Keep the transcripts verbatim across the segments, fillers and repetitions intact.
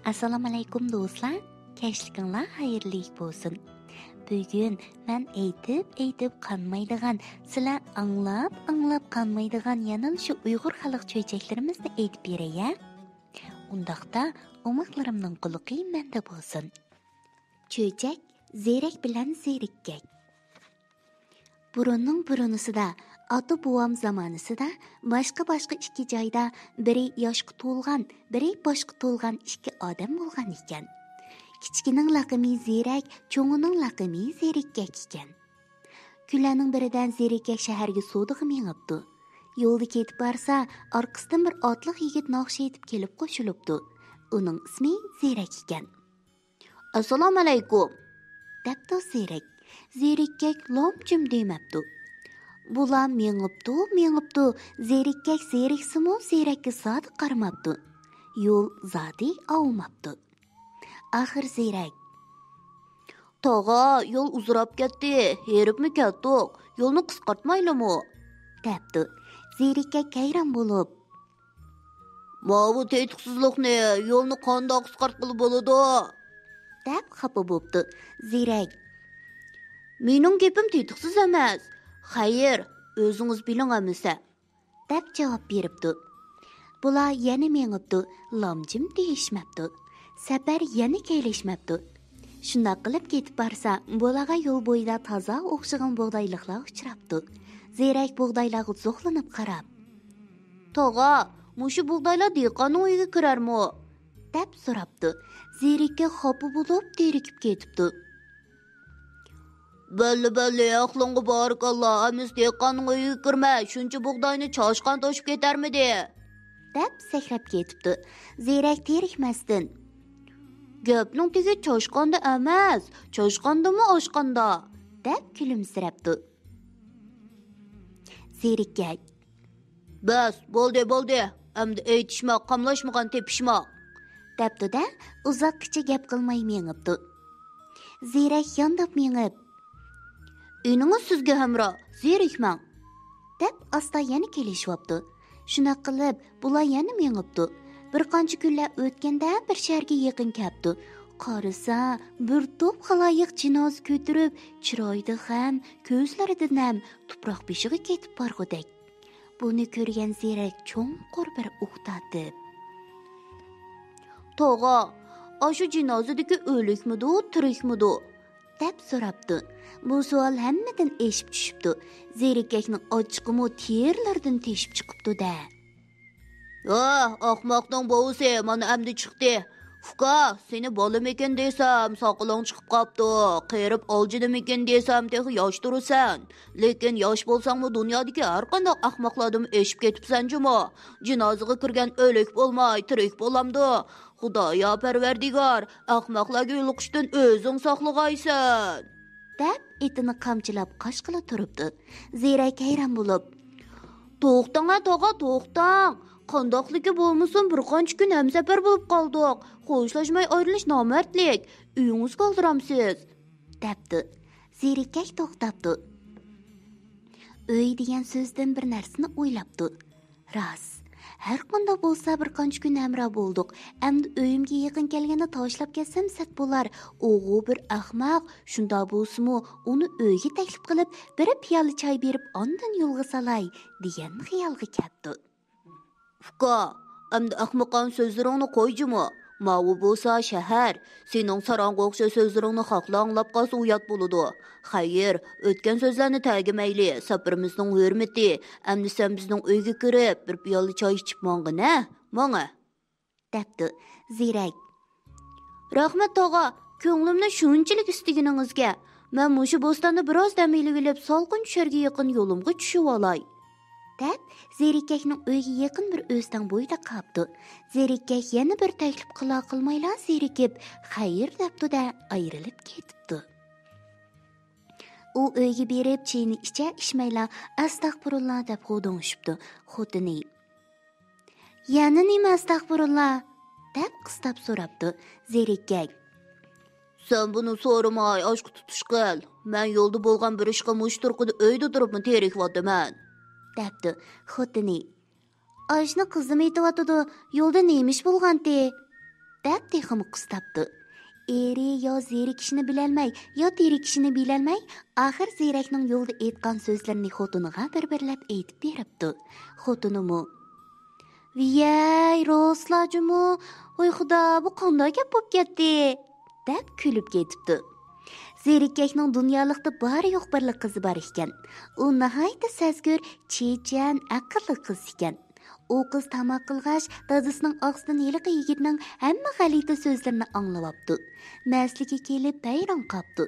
ئەسسالامۇئەلەيكۇم دوستلار، كەچلىكىڭلار خەيرلىك بولسۇن. بۈگۈن مەن ئېيتىپ-ئېيتىپ قانمايدىغان، سىلەر ئاڭلاپ-ئاڭلاپ قانمايدىغان يەنىلا شۇ ئۇيغۇر خەلق چۆچەكلىرىمىزنى ئېيتىپ بېرەي ھە. ئۇنداقتا ئوماقلىرىمنىڭ قۇلىقى مەندە بولسۇن. چۆچەك، زېرەك بىلەن زېرىككەك. بۇرۇننىڭ بۇرۇنىسىدا، ئاتا-بوۋام زامانىسىدا باشقا-باشقا ئىككى جايدا بىرى ياشقا تولغان، بىرى باشقا تولغان ئىككى ئادەم بولغان ئىكەن. كىچىكىنىڭ لەقىمى زېرەك، چوڭىنىڭ لەقىمى زېرىككەك ئىكەن. كۈنلەرنىڭ بىرىدە زېرىككەك شەھەرگە سودىغا مېڭىپتۇ. يولدا كېتىپ بارسا، ئارقىسىدىن بىر ئاتلىق يىگىت ناخشا ئېيتىپ كېلىپ قوشۇلۇپتۇ. ئۇنىڭ ئىسمى زېرەك ئىكەن. «ئەسسالامۇئەلەيكۇم!» دەپتۇ زېرەك. زېرىككەك لام-جىم دېمەپتۇ. بۇلار مېڭىپتۇ، مېڭىپتۇ، زېرىككەك زېرىكسىمۇ زېرەككە زادى قارىماپتۇ. يول زادى ئاۋۇماپتۇ. ئاخىر زېرەك: «تاغا، يول ئۇزىراپ كەتتى، ھېرىپمۇ كەتتۇق، يولنى قىسقارتمايلىمۇ؟» دەپتۇ. زېرىككەك ھەيران بولۇپ: «ماۋۇ تېتىقسىزلىقنى يولنى قانداق قىسقارتقىلى بولىدۇ؟» دەپ خاپا بوپتۇ. زېرەك: «مېنىڭ گېپىم تېتىقسىز ئەمەس. خەير، ئۆزىڭىز بىلىڭ ئەمىسە.» دەپ جاۋاب بېرىپتۇ. بۇلار يەنە مېڭىپتۇ، لام-جىم دېيىشمەپتۇ. سەپەر يەنە كېلىشمەپتۇ. شۇنداق قىلىپ كېتىپ بارسا، بۇلارغا يول بويىدا تازا ئوخشىغان بۇغدايلىقلار ئۇچراپتۇ. زېرەك بۇغدايلارغا زوقلىنىپ قاراپ: «تاغا، مۇشۇ بۇغدايلار دېھقاننىڭ ئۆيىگە كىرەرمۇ؟» دەپ سوراپتۇ. زېرىككەك خاپا بولۇپ، دېرىكىپ كېتىپتۇ. «بەللى، بەللى، ئەقلىڭغا بارىكاللا، ئەمىسە دېھقاننىڭ ئۆيىگە كىرمەي، شۇنچە بۇغداينى چاشقان توشۇپ كېتەرمىدى؟» دەپ سەكرەپ كېتىپتۇ. زېرەك تېرىكمەستىن: «گەپنىڭ تېگى چاشقاندا ئەمەس، چاشقاندىمۇ ئاشقاندا.» دەپ كۈلۈمسىرەپتۇ. زېرىككەك: «بەس، بولدى، بولدى، ئەمدى ئېيتىشما، قاملاشمىغان تېپىشما.» دەپتۇ-دە، ئۇزاققىچە گەپ قىلماي مېڭىپتۇ. زېرەك يانداپ مېڭىپ: «ئۈنىڭىز سىزگە ھەمراھ، زېرىكمەڭ.» دەپ ئاستا يەنە كېلىشىۋاپتۇ. شۇنداق قىلىپ، بۇلار يەنە مېڭىپتۇ. بىر قانچە كۈنلەر ئۆتكەندە بىر شەھەرگە يېقىن كەپتۇ. قارىسا، بىر توپ خالايىق جىنازا كۆتۈرۈپ، چىرايىدا غەم، كۆزلىرىدە نەم، تۇپراق بېشىغا كېتىپ بارغۇدەك. بۇنى كۆرگەن زېرەك چوڭقۇر بىر ئۇھ تارتىپ: «تاغا، ئاشۇ جىنازىدىكى ئۆلۈكمىدۇ، تىرىكمىدۇ؟» دەپ سوراپتۇ. بۇ سوئال ھەممىدىن ئېشىپ چۈشۈپتۇ. زېرىككەكنىڭ ئاچچىقىمۇ تېرىلىرىدىن تېشىپ چىقىپتۇ-دە. «ھە، ئاخماقنىڭ بوۋىسى مانا ئەمدى چىقتى. ئۇكا، سېنى بالىمىكىن دېسەم، ساقىلىڭ چىقىپ قاپتۇ. قېرىپ ئالجىدىمىكىن دېسەم، تېخى ياش تۇرىسەن. لېكىن ياش بولساڭمۇ، دۇنيادىكى ھەرقانداق ئەخمەقلاردىنمۇ ئېشىپ كېتىپسەن جۇمۇ. جىنازىغا كىرگەن ئۆلۈك بولماي، تىرىك بولامدۇ؟ خۇدايا پەرۋەردىگار، ئەخمەقلەرگە يولۇقۇشتىن ئۆزۈڭ ساقلىغايسەن.» دەپ، ئېتىنى قامچىلاپ قاچقىلى تۇرۇپتۇ. زېرەك ھەيران بولۇپ: «توختاڭ ھە، تاغا، توختاڭ! قانداقلىكى بولمىسۇن، بىر قانچە كۈن ھەمسەپەر بولۇپ قالدۇق. خوشلاشماي ئايرىلىش نامەردلىك. ئۆيىڭىزگە ئالدىرامسىز؟» دەپتۇ. زېرىككەك توختاپتۇ. ئۆي دېگەن سۆزدىن بىر نەرسىنى ئويلاپتۇ. راست، ھەرقانداق بولسا بىر قانچە كۈن ھەمراھ بولدۇق. ئەمدى ئۆيۈمگە يېقىن كەلگەندە تاشلاپ كەتسەم سەت بولار. ئۇغۇ بىر ئەخمەق، شۇنداق بولسىمۇ ئۇنى ئۆيگە تەكلىپ قىلىپ، بىر پىيالە چاي بېرىپ ئاندىن يولغا سالاي دېگەن خىيالغا كەپتۇ. ئۇكا، ئەمدى ئەخمىقانە سۆزلىرىڭنى قوي جۇمۇ. ماۋۇ بولسا شەھەر. سېنىڭ ساراڭغا ئوخشاش سۆزلىرىڭنى خەقلەر ئاڭلاپ قالسا ئۇيات بولىدۇ. خەير، ئۆتكەن سۆزلەرنى تەگىمەيلى، سەپىرىمىزنىڭ ھۆرمىتى. ئەمدى سەن بىزنىڭ ئۆيگە كىرىپ، بىر پىيالە چاي ئىچىپ ماڭغىنە، ماڭە. دەپتۇ زېرەك. رەھمەت تاغا، كۆڭلۈمنى شۇنچىلىك ئىستىگىنىڭىزگە. مەن مۇشۇ بوستاندا بىراز دەم ئېلىۋېلىپ، سالقىن چۈشەرگە يېقىن يولۇمغا چۈشۈۋالاي. دەپ، زېرىككەكنىڭ ئۆيىگە يېقىن بىر ئۆستەڭ بويىدا قاپتۇ. زېرىككەك يەنە بىر تەكلىپ قىلا قىلمايلا زېرىكىپ، خەير دەپتۇ-دە، ئايرىلىپ كېتىپتۇ. ئۇ ئۆيگە بېرىپ، چېيىنى ئىچە ئىچمەيلا، ئەستەغپۇرۇللا دەپ غودۇڭشۇپتۇ. خوتۇنى: «يەنە نېمە ئەستەغپۇرۇللا؟» دەپ قىستاپ سوراپتۇ. زېرىككەك: «سەن بۇنى سورىماي، ئاشقا تۇتۇش قىل. مەن يولدا بولغان بىر ئىشقا مۇشۇ تۇرقىدا ئۆيدە تۇرۇپمۇ تېرىكىۋاتىمەن.» دەپتۇ. خوتۇنى: «ئاشنى قىزىم ئېتىۋاتىدۇ، يولدا نېمە ئىش بولغانتى؟» دەپ تېخىمۇ قىستاپتۇ. ئېرى يا زېرىكىشىنى بىلەلمەي، يا تېرىكىشىنى بىلەلمەي، ئاخىر زېرەكنىڭ يولدا ئېيتقان سۆزلىرىنى خوتۇنىغا بىر-بىرلەپ ئېيتىپ بېرىپتۇ. خوتۇنىمۇ، ۋىيەي، روسلا جۇمۇ، ۋاي خۇدا، بۇ قانداق گەپ بولۇپ كەتتى؟ دەپ كۈلۈپ كېتىپتۇ. زېرىككەكنىڭ دۇنيالىقتا بارى يوق بىرلا قىزى بار ئىكەن. ئۇ ناھايىتى سەزگۈر، چېچەن، ئەقىللىق قىز ئىكەن. ئۇ قىز تاماق قىلغاچ، دادىسىنىڭ ئاغزىدىن ھېلىقى يىگىتنىڭ ھەممە غەلىتە سۆزلىرىنى ئاڭلاۋاپتۇ. مەستلىكى كېلىپ ھەيران قاپتۇ.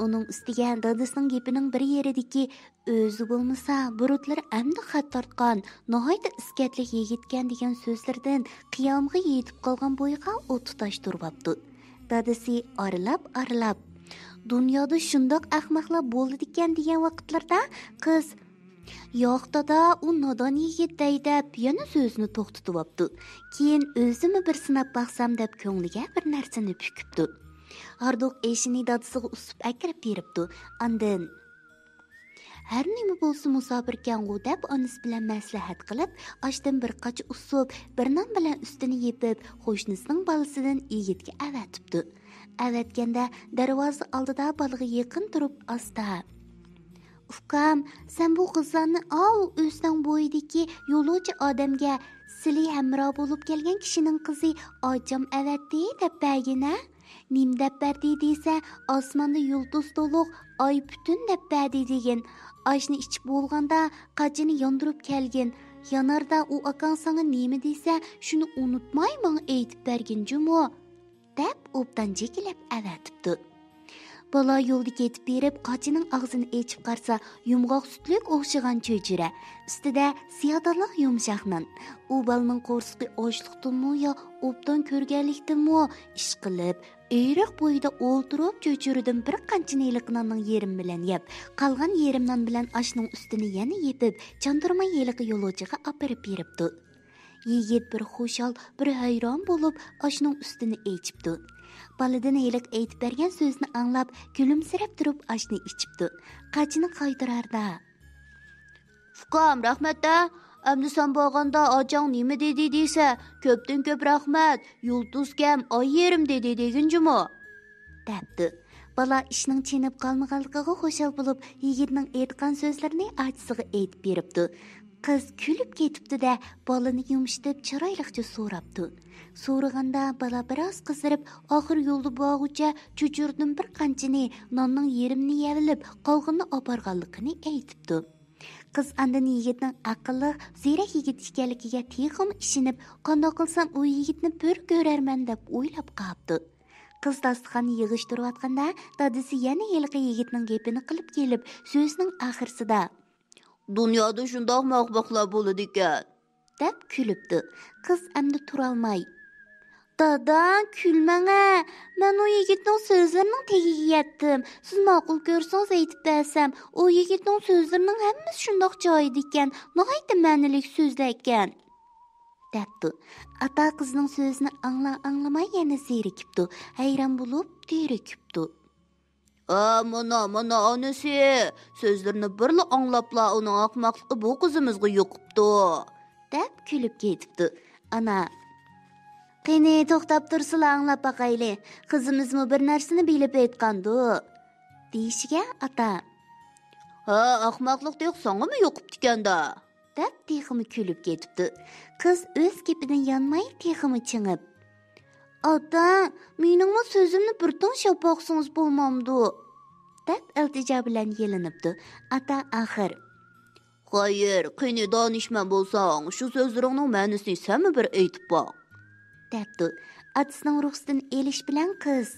ئۇنىڭ ئۈستىگە دادىسىنىڭ گېپىنىڭ بىر يېرىدىكى، ئۆزى بولمىسا بۇرۇتلىرى ئەمدى خەت تارتقان، ناھايىتى ئىسكەتلىك يىگىتكەن دېگەن سۆزلىرىدىن قىيامىغا يېتىپ قالغان بويىغا ئوت تۇتاشتۇرۇۋاپتۇ. دادىسى ئارىلاپ-ئارىلاپ، دۇنيادا شۇنداق ئەخمەقلەر بولىدىكەن دېگەن ۋاقىتلىرىدا قىز، ياق دادا، ئۇ نادان يىگىت دەي دەپ يەنە سۆزىنى توختىتىۋاپتۇ. كېيىن ئۆزۈممۇ بىر سىناپ باقسام دەپ كۆڭلىگە بىر نەرسىنى پۈكۈپتۇ. ھاردۇق ئېشىنى دادىسىغا ئۇسۇپ ئەكىرىپ بېرىپتۇ. ئاندىن، ھەر نېمە بولسا مۇساپىركەنغۇ دەپ ئانىسى بىلەن مەسلىھەت قىلىپ، ئاشتىن بىر قاچا ئۇسۇپ، بىر نان بىلەن ئۈستىنى يېپىپ، قوشنىسىنىڭ بالىسىدىن يىگىتكە ئەۋەتىپتۇ. ئەۋەتكەندە دەرۋازا ئالدىدا بالىغا يېقىن تۇرۇپ ئاستا، ئۇكام، سەن بۇ غىزالنى ئاۋۇ ئۆستەڭ بويىدىكى يولۇچى ئادەمگە، سىلى ھەمراھ بولۇپ كەلگەن كىشىنىڭ قىزى ئاچام ئەۋەتتى دەپ بەرگىنە؟ نېمە دەپ بەردى دېسە، ئاسماندا يۇلتۇز تولۇق، ئاي پۈتۈن دەپ بەردى دېگىن. ئاشنى ئىچىپ بولغاندا قاچىنى ياندۇرۇپ كەلگىن. ياناردا ئۇ ئاكاڭ ساڭا نېمە دېسە، شۇنى ئۇنتۇماي ماڭا ئېيتىپ بەرگىن جۇمۇ، دەپ ئوبدان جېكىلەپ ئەۋەتىپتۇ. بالا يولدا كېتىپ بېرىپ، قاچىنىڭ ئاغزىنى ئېچىپ قارىسا، يۇمغاق سۈتلۈك ئوخشىغان چۆچۈرە. ئۈستىدە سىيادانلىق يۇمشاق نان. ئۇ بالىنىڭ قورسىقى ئاچلىقتىنمۇ يا ئوبدان كۆرگەنلىكتىنمۇ، ئىشقىلىپ، ئېرىق بويىدا ئولتۇرۇپ، چۆچۈرىدىن بىر قانچىنى ھېلىقى ناننىڭ يېرىمى بىلەن يەپ، قالغان يېرىم نان بىلەن ئاشنىڭ ئۈستىنى يەنە يېپىپ، چاندۇرماي ھېلىقى يولۇچىغا ئاپىرىپ بېرىپتۇ. يىگىت بىر خۇشال، بىر ھەيران بولۇپ، ئاشنىڭ ئۈستىنى ئېچىپتۇ. بالىدىن ھېلىقى ئېيتىپ بەرگەن سۆزنى ئاڭلاپ، كۈلۈمسىرەپ تۇرۇپ ئاشنى ئىچىپتۇ. قاچىنى قايتۇراردا، ئۇكام، رەھمەت-دە. ئەمدى سەن بارغاندا ئاچاڭ نېمە دېدى دېسە، كۆپتىن كۆپ رەھمەت، يۇلتۇزكەم ئاي يېرىم دېدى دېگىن جۇمۇ، دەپتۇ. بالا ئىشنىڭ چېنىپ قالمىغانلىقىغا خۇشال بولۇپ، يىگىتنىڭ ئېيتقان سۆزلىرىنى ئاچىسىغا ئېيتىپ بېرىپتۇ. قىز كۈلۈپ كېتىپتۇ-دە، بالىنى يۇمشىتىپ چىرايلىقچە سوراپتۇ. سورىغاندا بالا بىراز قىزىرىپ، ئاخىر يولدا بارغۇچە چۆچۈرىدىن بىر قانچىنى، ناننىڭ يېرىمىنى يەۋېلىپ، قالغىنىنى ئاپارغانلىقىنى ئېيتىپتۇ. قىز ئاندىن يىگىتنىڭ ئەقىللىق، زېرەك يىگىت ئىكەنلىكىگە تېخىمۇ ئىشىنىپ، قانداق قىلسام ئۇ يىگىتنى بىر كۆرەرمەن دەپ ئويلاپ قاپتۇ. قىز داستىخاننى يىغىشتۇرۇۋاتقاندا، دادىسى يەنە ھېلىقى يىگىتنىڭ گېپىنى قىلىپ كېلىپ، سۆزىنىڭ ئاخىرسىدا، دۇنيادا شۇنداقمۇ ئەخمەقلەر بولىدىكەن، دەپ كۈلۈپتۇ. قىز ئەمدى تۇرالماي، دادا، كۈلمەڭە، مەن ئۇ يىگىتنىڭ سۆزلىرىنىڭ تېگىگە يەتتىم. سىز ماقۇل كۆرسىڭىز ئېيتىپ بەرسەم، ئۇ يىگىتنىڭ سۆزلىرىنىڭ ھەممىسى شۇنداق جايىدىكەن، ناھايىتى مەنىلىك سۆزلەركەن، دەپتۇ. ئاتا قىزنىڭ سۆزىنى ئاڭلا-ئاڭلىماي يەنە زېرىكىپتۇ، ھەيران بولۇپ دېرىكىپتۇ. ھە، مانا، مانا ئانىسى! سۆزلىرىنى بىرلا ئاڭلاپلا ئۇنىڭ ئەخمەقلىقى بۇ قىزىمىزغا يۇقۇپتۇ، دەپ كۈلۈپ كېتىپتۇ. ئانا، قېنى، توختاپ تۇرسىلا ئاڭلاپ باقايلى، قىزىمىزمۇ بىر نەرسىنى بىلىپ ئېيتقاندۇ، دېيىشىگە ئاتا، ھە، ئەخمەقلىق تېخى ساڭىمۇ يۇقۇپتىكەن-دە، دەپ تېخىمۇ كۈلۈپ كېتىپتۇ. قىز ئۆز گېپىدىن يانماي تېخىمۇ چىڭىپ، ئاتا، مېنىڭمۇ سۆزۈمنى بىر تىڭشاپ باقسىڭىز بولمامدۇ؟ دەپ ئىلتىجا بىلەن يېلىنىپتۇ. ئاتا ئاخىر، خەير، قېنى دانىشمەن بولساڭ، شۇ سۆزلىرىڭنىڭ مەنىسىنى سەنمۇ بىر ئېيتىپ باق، دەپتۇ. ئاتىسىنىڭ رۇخسىتىنى ئېلىش بىلەن قىز،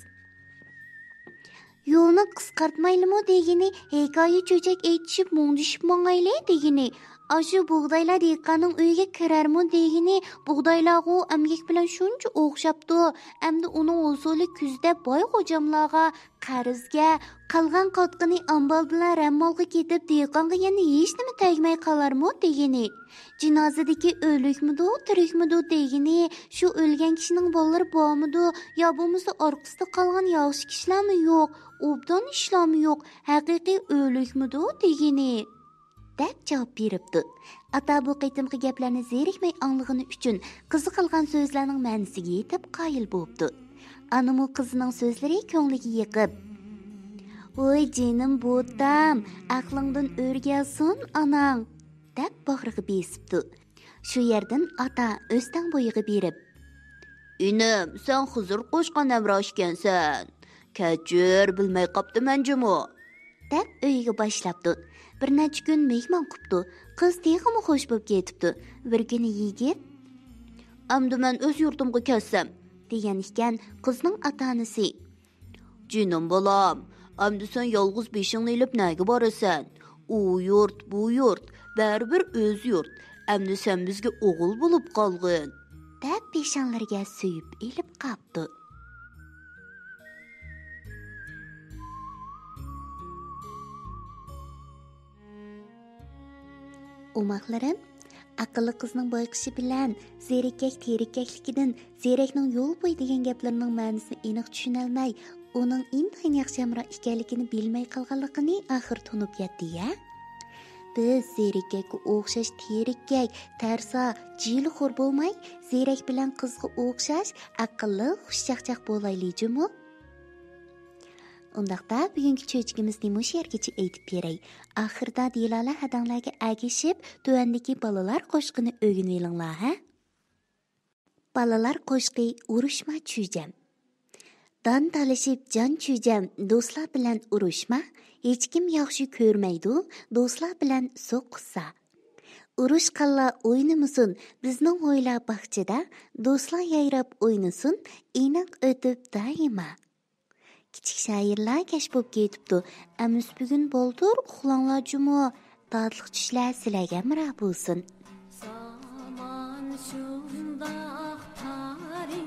يولنى قىسقارتمايلىمۇ دېگىنى، ھېكايە چۆچەك ئېيتىشىپ مۇڭدىشىپ ماڭايلى دېگىنى، ئاشۇ بۇغدايلار دېھقاننىڭ ئۆيىگە كىرەرمۇ دېگىنى، بۇغدايلارغۇ ئەمگەك بىلەن شۇنچە ئوخشاپتۇ، ئەمدى ئۇنىڭ ھوسۇلى كۈزدە باي غوجاملارغا قەرزگە، قالغان قاتقىنى ئامبالدىلا رەممالغا كېتىپ، دېھقانغا يەنە ھېچنېمە تەگمەي قالارمۇ دېگىنى. جىنازىدىكى ئۆلۈكمىدۇ، تىرىكمىدۇ دېگىنى، شۇ ئۆلگەن كىشىنىڭ بالىلىرى بارمىدۇ، يا بولمىسا ئارقىسىدا قالغان ياخشى كىشىلەرمۇ يوق، ئوبدان ئىشلارمۇ يوق، ھەقىقىي ئۆلۈكمىدۇ دېگىنى. دەپ جاۋاب بېرىپتۇ. ئاتا بۇ قېتىمقى گەپلەرنى زېرىكمەي ئاڭلىغىنى ئۈچۈن قىزى قىلغان سۆزلەرنىڭ مەنىسىگە يېتىپ قايىل بوپتۇ. ئانىمۇ قىزىنىڭ سۆزلىرى كۆڭلىگە يېقىپ، «ۋوي جېنىم بوتام، ئەقلىڭدىن ئۆرگەلسۇن ئاناڭ!» دەپ باغرىغا بېسىپتۇ. شۇ يەردىن ئاتا ئۆستەڭ بويىغا بېرىپ، «ئىنىم، سەن خىزىر قوشقان ھەمراھ ئىكەنسەن. كەچۈر، بىلمەي قاپتىمەن جۇمۇ.» دەپ ئۆيىگە باشلاپتۇ. بىر نەچچە كۈن مېھمان قىپتۇ. قىز تېخىمۇ خۇش بولۇپ كېتىپتۇ. بىر كۈنى يىگىت، «ئەمدى مەن ئۆز يۇرتۇمغا كەتسەم؟» دېگەن ئىكەن قىزنىڭ ئاتا-ئانىسى. «جېنىم بالام، ئەمدى سەن يالغۇز بېشىڭنى ئېلىپ نەگە بارىسەن؟ ئۇ يۇرت، بۇ يۇرت، بەرىبىر ئۆز يۇرت. ئەمدى سەن بىزگە ئوغۇل بولۇپ قالغىن.» دەپ پېشانىلىرىگە سۆيۈپ ئېلىپ قاپتۇ. ئوماقلىرىم، ئەقىللىق قىزنىڭ بايقىشى بىلەن زېرىككەك تېرىككەكلىكىدىن زېرەكنىڭ يول بوي دېگەن گەپلىرىنىڭ مەنىسىنى ئېنىق چۈشىنەلمەي، ئۇنىڭ ئىنتايىن ياخشى ھەمراھ ئىكەنلىكىنى بىلمەي قالغانلىقىنى ئاخىر تونۇپ يەتتى يا. بىز زېرىككەككە ئوخشاش تېرىككەك، تەرسا، جىلىخور بولماي، زېرەك بىلەن قىزغا ئوخشاش ئەقىللىق، خۇشچاقچاق بولايلى جۇمۇ. ئۇنداقتا بۈگۈنكى چۆچىكىمىزنى مۇشۇ يەرگىچە ئېيتىپ بېرەي. ئاخىرىدا دىلالە ھەدەڭلەرگە ئەگىشىپ تۆۋەندىكى بالىلار قوشىقىنى ئۆگىنىۋېلىڭلار ھە. بالىلار قوشىقى، ئۇرۇشما چۈجەم. دان تالىشىپ جان چۈجەم، دوستلار بىلەن ئۇرۇشما، ھېچكىم ياخشى كۆرمەيدۇ، دوستلار بىلەن سوقۇشسا. ئۇرۇشقانلار ئوينىمىسۇن، بىزنىڭ ھويلا باغچىدا، دوستلار يايراپ ئوينىسۇن، ئىناق ئۆتۈپ دائىما. كىچىك شائىرلار كەچ بولۇپ كېتىپتۇ. ئەمىسە بۈگۈن بالدۇر ئۇخلاڭلار جۇمۇ. تاتلىق چۈشلەر سىلەرگە ھەمراھ بولسۇن. زامان شۇنداق تارىي،